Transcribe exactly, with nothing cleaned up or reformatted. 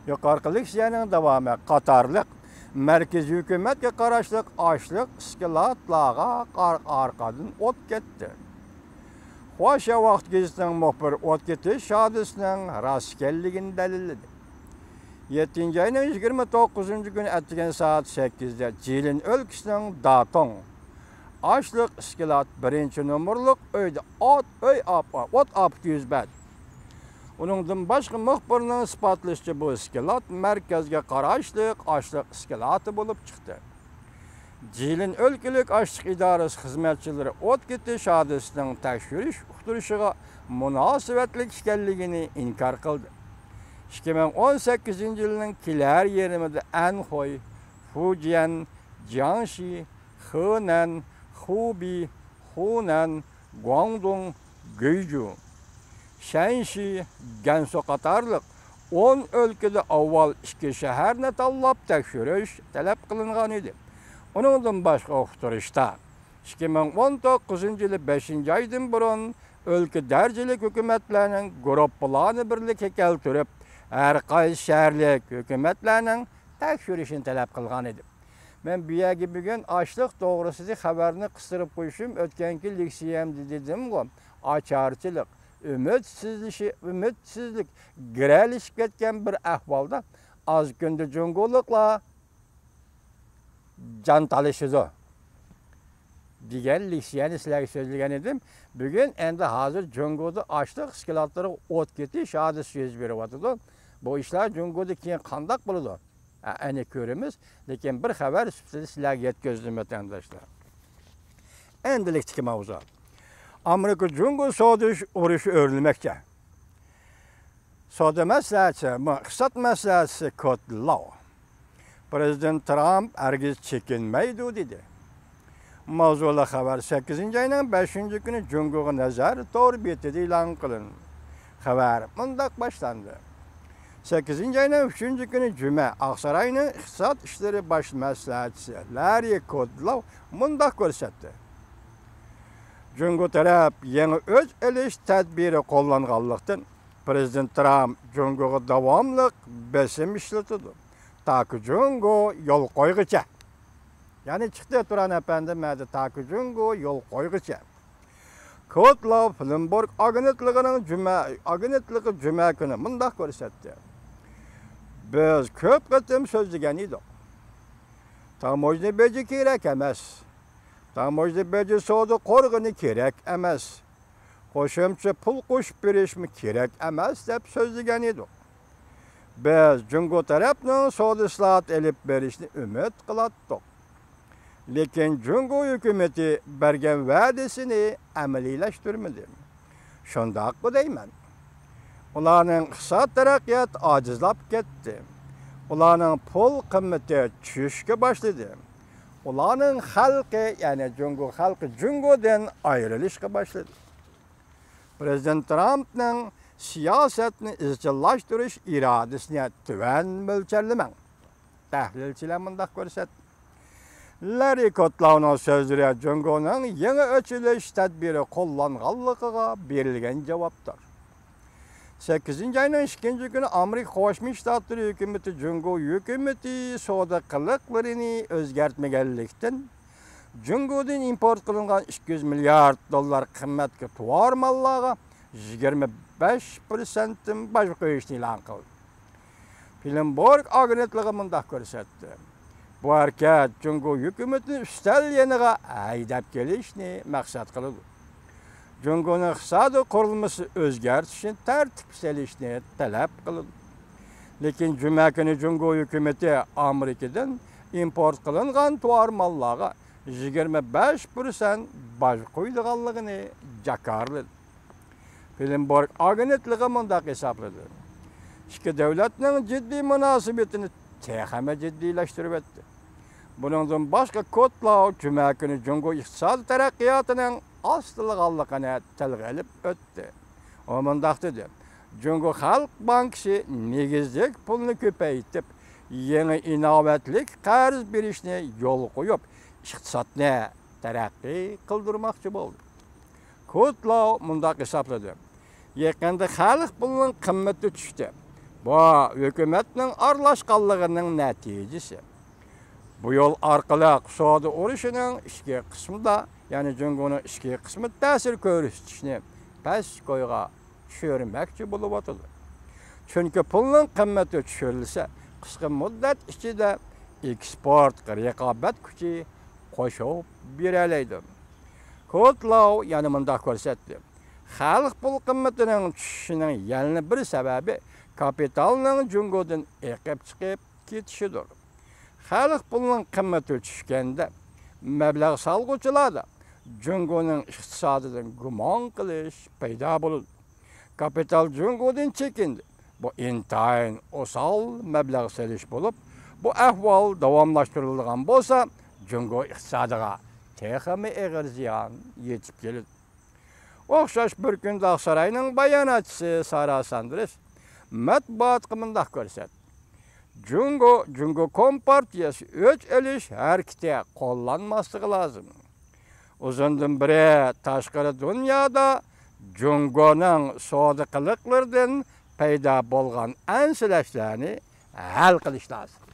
يۇقىرىقى لېكسىيەنىڭ داۋامى قاتارلىق مەركىزىي ھۆكۈمەتكە قاراشلىق ئاشلىق ئىسكىلاتلارغا ئار-، ئارقىدىن ئوت كەتتى. خۇاشيا ۋاقتى گېزىتىنىڭ مۇخبىرى ئوت كېتىش ھادىسىسىنىڭ راست ئىكەنلىكىنى دەلىللىدى. يەتتىنچى ئاينىڭ يىگىرمە توققۇزىنچى كۈنى ئەتىگەن سائەت سەككىزدە جىلىن ئۆلكىسىنىڭ داتوڭ ئاشلىق ئىسكىلات بىرىنچى نومۇرلۇق ئۆيدە ئوت، ئۆي ئاپ-، ئوت ئاپىتى يۈز بەردى. ئۇنىڭدىن باشقا، مۇخبىرنىڭ ئىسپاتلىشىچە، بۇ ئىسكىلات مەركەزگە قاراشلىق ئاشلىق ئىسكىلاتى بولۇپ چىقتى. جىلىن ئۆلكىلىك ئاشلىق ئىدارىسى خىزمەتچىلىرى ئوت كېتىش ھادىسىسىنىڭ تەكشۈرۈش ئۇقتۇرۇشىغا مۇناسىۋەتلىك ئىكەنلىكىنى ئىنكار قىلدى. ئىككى مىڭ ئون سەككىزىنچى يىلنىڭ كېلەر يېرىمىدا ئەنخۇي، فۇجيەن، جياڭشى، خېنەن، خۇبېي، خۇنەن، گۇاڭدۇڭ، گۇيجۇ، شەنشى، گەنسۇ قاتارلىق ئون ئۆلكىدە ئاۋۋال ئىككى شەھەرنى تاللاپ تەكشۈرۈش تەلەپ قىلىنغان ئىدى. ئۇنىڭدىن باشقا، ئۇقتۇرۇشتا، ئىككى مىڭ ئون توققۇزىنچى يىلى بەشىنچى ئايدىن بۇرۇن ئۆلكە دەرىجىلىك ھۆكۈمەتلەرنىڭ گۇرۇپپىلارنى بىرلىككە كەلتۈرۈپ، ھەر قايسى شەھەرلىك ھۆكۈمەتلەرنىڭ تەكشۈرۈشىنى تەلەپ قىلغان ئىدى. مەن بۇ يەرگە بۈگۈن ئاشلىق توغرىسىدىكى خەۋەرنى قىستۇرۇپ قويۇشۇم، ئۆتكەنكى لېكسىيەمدە دېدىمغۇ، ئاچارچىلىق، ئۈمىدسىزلىشى، ئۈمىدسىزلىك گىرەلىشىپ كەتكەن بىر ئەھۋالدا ئاز كۈندە جۇڭگولۇقلار جان تالىشىدۇ دېگەن لېكسىيەنى سىلەرگە سۆزلىگەن ئىدىم. بۈگۈن ئەمدى ھازىر جۇڭگودا ئاشلىق ئىسكىلاتلىرىغا ئوت كېتىش ھادىسىسى يۈز بېرىۋاتىدۇ. بۇ ئىشلار جۇڭگودا كېيىن قانداق بولىدۇ؟ ئە-، ئەنە كۆرىمىز، لېكىن بىر خەۋەر سۈپىتىدە سىلەرگە يەتكۈزدۈم، ۋەتەنداشلار. ئەمدىلىكتىكى ماۋزۇ. ئامېرىكا جۇڭگو سودا ئۇرۇشى ئۆرلىمەكتە. سودا مەسلىھەتچىسى، ئىقتىساد مەسلىھەتچىسى كوت لاۋ، پىرېزىدېنت ترامپ ھەرگىز چېكىنمەيدۇ، دېدى. ماۋزۇلۇق خەۋەر سەككىزىنچى ئاينىڭ بەشىنچى كۈنى جۇڭگوغا نەزەر تور بېتىدە ئېلان قىلىندى. خەۋەر مۇنداق باشلاندى. سەككىزىنچى ئاينىڭ ئۈچىنچى كۈنى جۈمە، ئاقساراينىڭ ئىقتىساد ئىشلىرى باش مەسلىھەتچىسى لاررى كودلوۋ مۇنداق كۆرسەتتى. جۇڭگو تەرەپ يېڭى ئۆچ ئېلىش تەدبىرى قوللانغانلىقتىن، پىرېزىدېنت ترامپ جۇڭگوغا داۋاملىق بېسىم ئىشلىتىدۇ. تاكى جۇڭگو يول قويغىچە. يەنى چىقتى تۇران ئەپەندىم مەدە تاكى جۇڭگو يول قويغىچە. كوتلاۋ بلومبېرگ ئاگېنتلىقىنىڭ جۈمە، ئاگېنتلىقى جۈمە كۈنى مۇنداق كۆرسەتتى. بىز كۆپ قېتىم سۆزلىگەن ئىدۇق. تاموژنا بېجى كېرەك ئەمەس. تاموژنا بېجى سودا قورغىنى كېرەك ئەمەس. قوشۇمچە پۇل قوشۇپ بېرىشمۇ كېرەك ئەمەس دەپ سۆزلىگەن ئىدۇق. بىز جۇڭگو تەرەپنىڭ سودا ئىسلاھات ئېلىپ بېرىشنى ئۈمىد قىلاتتۇق. لېكىن جۇڭگو ھۆكۈمىتى بەرگەن ۋەدىسىنى ئەمەلىيلەشتۈرمىدى. شۇنداقمۇ دەيمەن. ئۇلارنىڭ ئىقتىساد تەرەققىياتى ئاجىزلاپ كەتتى. ئۇلارنىڭ پۇل قىممىتى چۈشۈشكە باشلىدى. ئۇلارنىڭ خەلقى، يەنى جۇڭگو خەلقى جۇڭگودىن ئايرىلىشقا باشلىدى. پىرېزىدېنت ترامپنىڭ سىياسەتنى ئىزچىللاشتۇرۇش ئىرادىسىنى تۆۋەن مۆلچەرلىمەڭ. تەھلىلچىلەر مۇنداق كۆرسەتتى. لاررى كوتلاۋنىڭ سۆزلىرى جۇڭگونىڭ يېڭى ئېچىلىش تەدبىرى قوللانغانلىقىغا بېرىلگەن جاۋابتۇر. سەككىزىنچى ئاينىڭ ئىككىنچى كۈنى ئامېرىكا قوشما شتاتلىرى ھۆكۈمىتى جۇڭگو ھۆكۈمىتى سودا قىلىقلىرىنى ئۆزگەرتمىگەنلىكتىن، جۇڭگودىن ئىمپورت قىلىنغان ئىككى يۈز مىليارد دوللار قىممەتكە تۇۋار ماللارغا يىگىرمە بەش پىرسەنتتىن باج قويۇشنى ئېلان قىلدى. بلومبېرگ ئاگېنتلىقى مۇنداق كۆرسەتتى. بۇ ھەرىكەت جۇڭگو ھۆكۈمىتىنى ئۈستەل يېنىغا ھەيدەپ كېلىشنى مەقسەت قىلىدۇ. جۇڭگونىڭ ئىقتىسادىي قۇرۇلمىسى ئۆزگەرتىشنى تەرتىپكە سېلىشنى تەلەپ قىلىدۇ. لېكىن جۈمە كۈنى جۇڭگو ھۆكۈمىتى ئامېرىكىدىن ئىمپورت قىلىنغان تۇۋار ماللارغا يىگىرمە بەش پىرسەنت باج قويىدىغانلىقىنى جاكارلىدى. بلومبېرگ ئاگېنتلىقى مۇنداق ھېسابلىدى. ئىككى دۆلەتنىڭ جىددىي مۇناسىۋىتىنى تېخىمۇ جىددىيلەشتۈرۈۋەتتى. بۇنىڭدىن باشقا، كوتلاۋ جۈمە كۈنى جۇڭگو ئىقتىسادىي تەرەققىياتىنىڭ ئاستىلىغانلىقىنى تىلغا ئېلىپ ئۆتتى. ئۇ مۇنداق دېدى، جۇڭگو خەلق بانكىسى نېگىزلىك پۇلنى كۆپەيتىپ، يېڭى ئىناۋەتلىك قەرز بېرىشنى يولغا قويۇپ، ئىقتىسادنى تەرەققىي قىلدۇرماقچى بولدى. كوتلاۋ مۇنداق ھېسابلىدى، يېقىندا خەلق پۇلىنىڭ قىممىتى چۈشتى. بۇ ھۆكۈمەتنىڭ ئارىلاشقانلىقىنىڭ نەتىجىسى. بۇ يول ئارقىلىق سودا ئۇرۇشىنىڭ ئىچكى قىسمىدا، يەنى جۇڭگونىڭ ئىچكى قىسمىدا تەسىر كۆرسىتىشنى پەس كويغا چۈشۈرمەكچى بولۇۋاتىدۇ. چۈنكى پۇلنىڭ قىممىتى چۈشۈرۈلسە، قىسقا مۇددەت ئىچىدە ئېكسپورتقا رىقابەت كۈچى قوشۇپ بېرەلەيدۇ. كوتلاۋ يەنە مۇنداق كۆرسەتتى: خەلق پۇل قىممىتىنىڭ چۈشۈشىنىڭ يەنە بىر سەۋەبى كاپىتالنىڭ جۇڭگودىن ئېقىپ چىقىپ كېتىشىدۇر. خەلق پۇلىنىڭ قىممىتى چۈشكەندە، مەبلەغ سالغۇچىلاردا جۇڭگونىڭ ئىقتىسادىدىن گۇمان قىلىش پەيدا بولىدۇ. كاپىتال جۇڭگودىن چېكىندى. بۇ ئىنتايىن ئوسال مەبلەغ سېلىش بولۇپ، بۇ ئەھۋال داۋاملاشتۇرۇلىدىغان بولسا، جۇڭگو ئىقتىسادىغا تېخىمۇ ئېغىر زىيان يېتىپ كېلىدۇ. ئوخشاش بىر كۈندە ئاقساراينىڭ باياناتچىسى سارا ساندېرس مەتبۇئاتقا مۇنداق كۆرسەتتى: جۇڭگو، جۇڭگو كومپارتىيەسى ئۆچ ئېلىش ھەرىكىتى قوللانماسلىقى لازىم. ئۇزۇندىن بېرى تاشقىرى دۇنيادا جۇڭگونىڭ سودا قىلىقلىرىدىن پەيدا بولغان ئەنسىرەشلەرنى ھەل قىلىش لازىم.